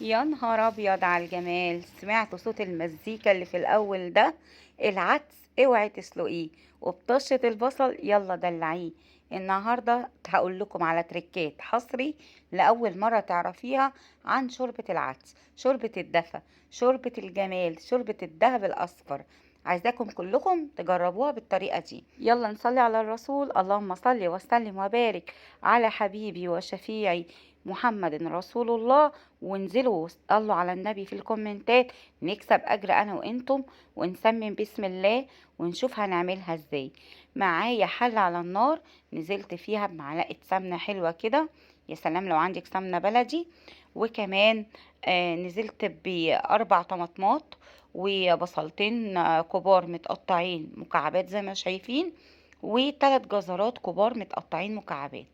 يا نهار ابيض على الجمال! سمعتوا صوت المزيكا اللي في الاول ده؟ العدس اوعي تسلقيه، وبطشة البصل يلا دلعيه. النهارده هقول لكم على تريكات حصري لاول مرة تعرفيها عن شوربة العدس، شوربة الدفا، شوربة الجمال، شوربة الذهب الاصفر. عايزاكم كلكم تجربوها بالطريقة دي. يلا نصلي على الرسول. اللهم صل وسلم وبارك على حبيبي وشفيعي محمد رسول الله. وانزلوا صلوا على النبي في الكومنتات، نكسب اجر انا وانتم، ونسمم بسم الله ونشوف هنعملها ازاي. معايا حله على النار نزلت فيها بمعلقه سمنه حلوة كده، يا سلام لو عندك سمنه بلدي. وكمان نزلت ب4 طماطمات وبصلتين كبار متقطعين مكعبات زي ما شايفين، وتلات جزرات كبار متقطعين مكعبات.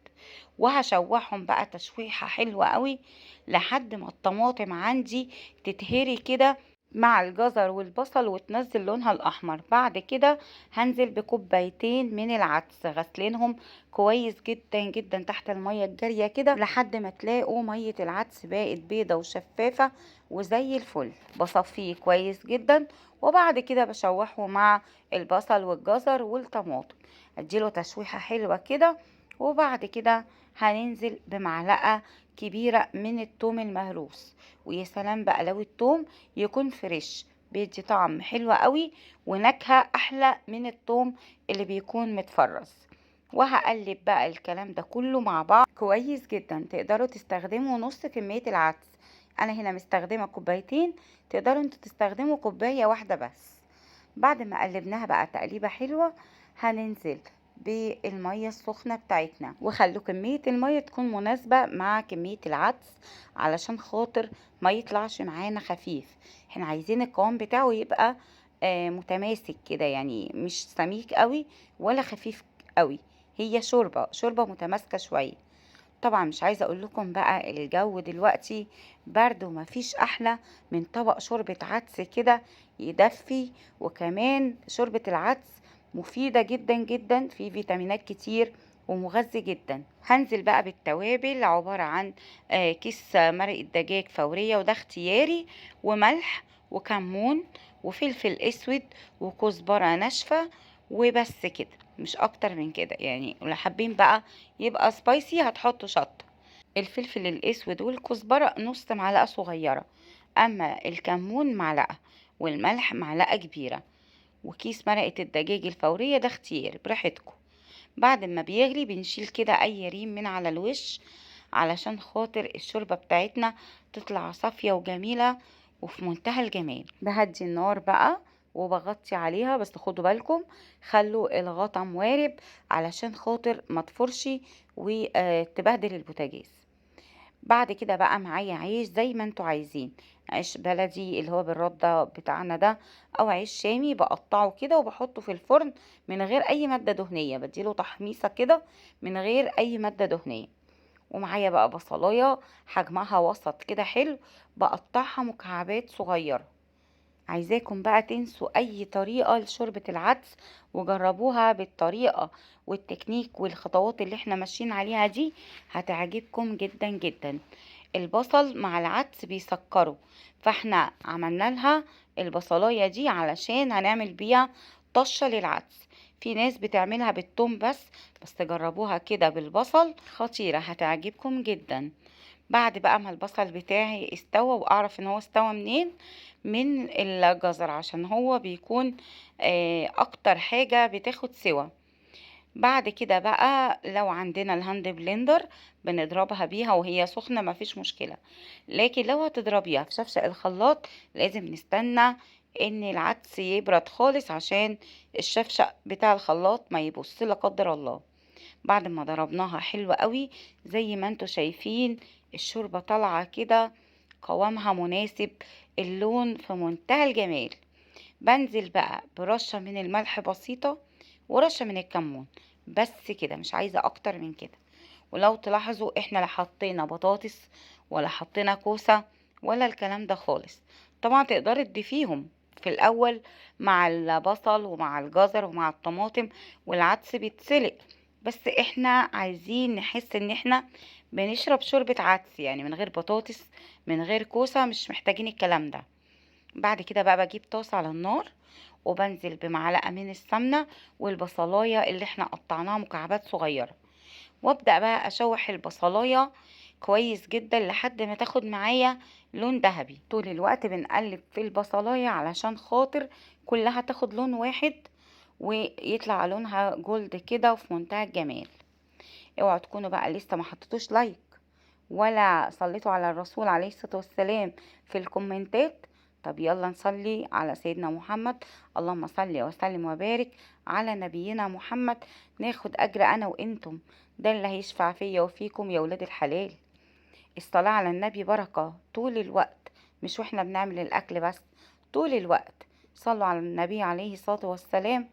وهشوحهم بقى تشويحة حلوة قوي لحد ما الطماطم عندي تتهري كده مع الجزر والبصل وتنزل لونها الأحمر. بعد كده هنزل بكوبايتين من العدس، غسلينهم كويس جدا جدا تحت المية الجارية كده لحد ما تلاقوا مية العدس بقت بيضة وشفافة وزي الفل. بصفيه كويس جدا، وبعد كده بشوحه مع البصل والجزر والطماطم، اديله تشويحة حلوة كده. وبعد كده هننزل بمعلقة كبيرة من التوم المهروس، ويا سلام بقى لو التوم يكون فريش، بيدي طعم حلو قوي ونكهة أحلى من التوم اللي بيكون متفرز. وهقلب بقى الكلام ده كله مع بعض كويس جدا. تقدروا تستخدموا نص كمية العدس، أنا هنا مستخدمة كوبايتين، تقدروا انتوا تستخدموا كوباية واحدة بس. بعد ما قلبناها بقى تقليبة حلوة هننزل بالمية السخنة بتاعتنا، وخلوا كمية المية تكون مناسبة مع كمية العدس علشان خاطر ما يطلعش معانا خفيف. احنا عايزين القوام بتاعه يبقى متماسك كده، يعني مش سميك قوي ولا خفيف قوي، هي شوربة متماسكة شوية. طبعا مش عايزة اقول لكم بقى الجو دلوقتي برد ومفيش احلى من طبق شوربة عدس كده يدفي. وكمان شوربة العدس مفيدة جدا جدا، في فيتامينات كتير ومغذي جدا. هنزل بقى بالتوابل، عبارة عن كيس مرق الدجاج فورية وده اختياري، وملح وكمون وفلفل اسود وكزبرة ناشفة، وبس كده، مش اكتر من كده. لو حابين بقى يبقى سبايسي هتحطوا شطة. الفلفل الاسود والكزبرة نص معلقة صغيرة، اما الكمون معلقة، والملح معلقة كبيرة، وكيس مرقة الدجاج الفورية ده اختياري براحتكم. بعد ما بيغلي بنشيل كده اي ريم من على الوش علشان خاطر الشوربة بتاعتنا تطلع صافية وجميلة وفي منتهى الجمال. بهدي النار بقى وبغطي عليها، بس خدوا بالكم خلوا الغطا موارب علشان خاطر ما تفرش وتبهدل البوتاجاز. بعد كده بقى معايا عيش زي ما انتوا عايزين، عيش بلدي اللي هو بالردة بتاعنا ده، او عيش شامي بقطعه كده وبحطه في الفرن من غير اي مادة دهنية، بديله تحميصة كده من غير اي مادة دهنية. ومعايا بقى بصلاية حجمها وسط كده حلو، بقطعها مكعبات صغيرة. عايزاكم بقى تنسوا اي طريقة لشوربة العدس وجربوها بالطريقة والتكنيك والخطوات اللي احنا ماشيين عليها دي، هتعجبكم جدا جدا. البصل مع العدس بيسكروا، فاحنا عملنا لها البصلاية دي علشان هنعمل بيها طشة للعدس. في ناس بتعملها بالثوم بس جربوها كده بالبصل، خطيرة، هتعجبكم جدا. بعد بقى ما البصل بتاعي استوى، واعرف ان هو استوى منين؟ من الجزر، عشان هو بيكون اكتر حاجة بتاخد سوا. بعد كده بقى لو عندنا ال hand blender بنضربها بيها وهي سخنة مفيش مشكلة، لكن لو هتضربيها في شفشق الخلاط لازم نستنى ان العدس يبرد خالص عشان الشفشق بتاع الخلاط ما يبص لا قدر الله. بعد ما ضربناها حلوة قوي زي ما انتوا شايفين، الشوربة طالعة كده قوامها مناسب، اللون في منتهى الجمال. بنزل بقى برشة من الملح بسيطة ورشة من الكمون بس كده، مش عايزة اكتر من كده. ولو تلاحظوا احنا لا حطينا بطاطس ولا حطينا كوسة ولا الكلام ده خالص. طبعا تقدري تضيفيهم في الاول مع البصل ومع الجزر ومع الطماطم، والعدس بيتسلق، بس احنا عايزين نحس ان احنا بنشرب شوربة عدس، يعني من غير بطاطس من غير كوسة، مش محتاجين الكلام ده. بعد كده بقى بجيب طاسة على النار وبنزل بمعلقة من السمنة والبصلاية اللي احنا قطعناها مكعبات صغيرة، وابدأ بقى اشوح البصلاية كويس جدا لحد ما تاخد معايا لون ذهبي. طول الوقت بنقلب في البصلاية علشان خاطر كلها تاخد لون واحد ويطلع لونها gold كده وفي منتهى الجمال. اوعوا تكونوا بقى لسه ما حطيتوش like ولا صليتوا على الرسول عليه الصلاة والسلام في الكومنتات. طب يلا نصلي على سيدنا محمد، اللهم صل وسلم وبارك على نبينا محمد، ناخد اجر انا وانتم، ده اللي هيشفع فيا وفيكم يا ولاد الحلال. الصلاة على النبي بركة طول الوقت، مش واحنا بنعمل الاكل بس، طول الوقت صلوا على النبي عليه الصلاة والسلام،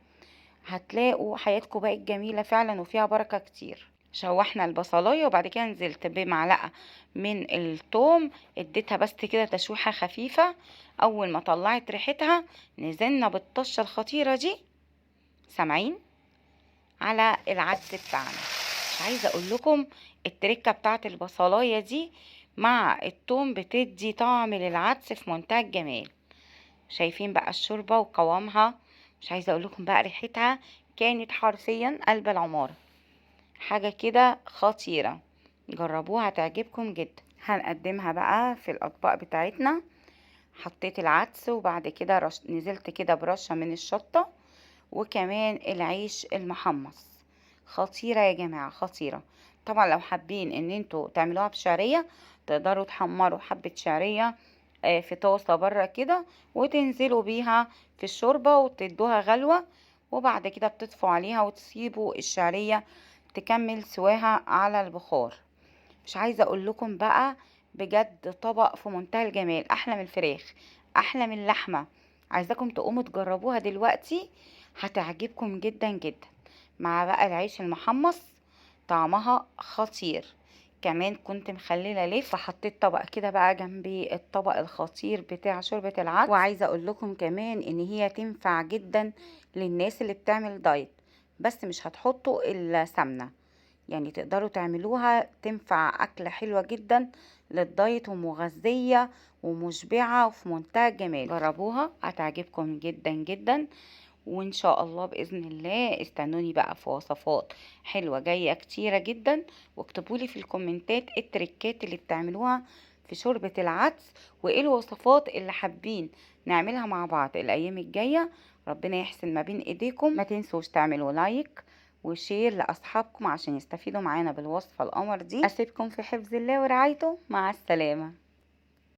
هتلاقوا حياتكم بقت جميلة فعلا وفيها بركة كتير. شوحنا البصلاية وبعد كده نزلت بمعلقة من التوم، اديتها بس كده تشويحة خفيفة. اول ما طلعت ريحتها نزلنا بالطشة الخطيرة دي، سامعين، على العدس بتاعنا. مش عايزة اقول لكم التركة بتاعت البصلاية دي مع التوم بتدي طعم للعدس في منتهى الجمال. شايفين بقى الشوربة وقوامها، مش عايزة اقول لكم بقى ريحتها كانت حرفيا قلب العمارة، حاجة كده خطيرة، جربوها هتعجبكم جدا. هنقدمها بقى في الأطباق بتاعتنا. حطيت العدس وبعد كده نزلت كده برشة من الشطة وكمان العيش المحمص. خطيرة يا جماعة، خطيرة. طبعا لو حابين ان انتوا تعملوها بشعرية تقدروا تحمروا حبة شعرية في طاسة بره كده وتنزلوا بيها في الشوربة وتدوها غلوة، وبعد كده بتطفوا عليها وتسيبوا الشعرية تكمل سواها على البخار. مش عايزة اقول لكم بقى بجد طبق في منتهى الجمال، احلى من الفراخ، احلى من اللحمة. عايزاكم تقوموا تجربوها دلوقتي، هتعجبكم جدا جدا. مع بقى العيش المحمص طعمها خطير. كمان كنت مخلله ليه، فحطيت طبق كده بقى جنبي الطبق الخطير بتاع شوربة العدس. وعايزة اقول لكم كمان ان هي تنفع جدا للناس اللي بتعمل دايت، بس مش هتحطوا السمنة، يعني تقدروا تعملوها، تنفع أكلة حلوة جدا للدايت ومغذية ومشبعة وفي منتهى الجمال. جربوها هتعجبكم جدا جدا، وإن شاء الله بإذن الله استنوني بقى في وصفات حلوة جاية كتيرة جدا. واكتبولي في الكومنتات التريكات اللي بتعملوها في شوربة العدس، وإيه الوصفات اللي حابين نعملها مع بعض الأيام الجاية. ربنا يحسن ما بين ايديكم. ما تنسوش تعملوا like و share لأصحابكم عشان يستفيدوا معانا بالوصفة القمر دي. أسيبكم في حفظ الله ورعايته، مع السلامة.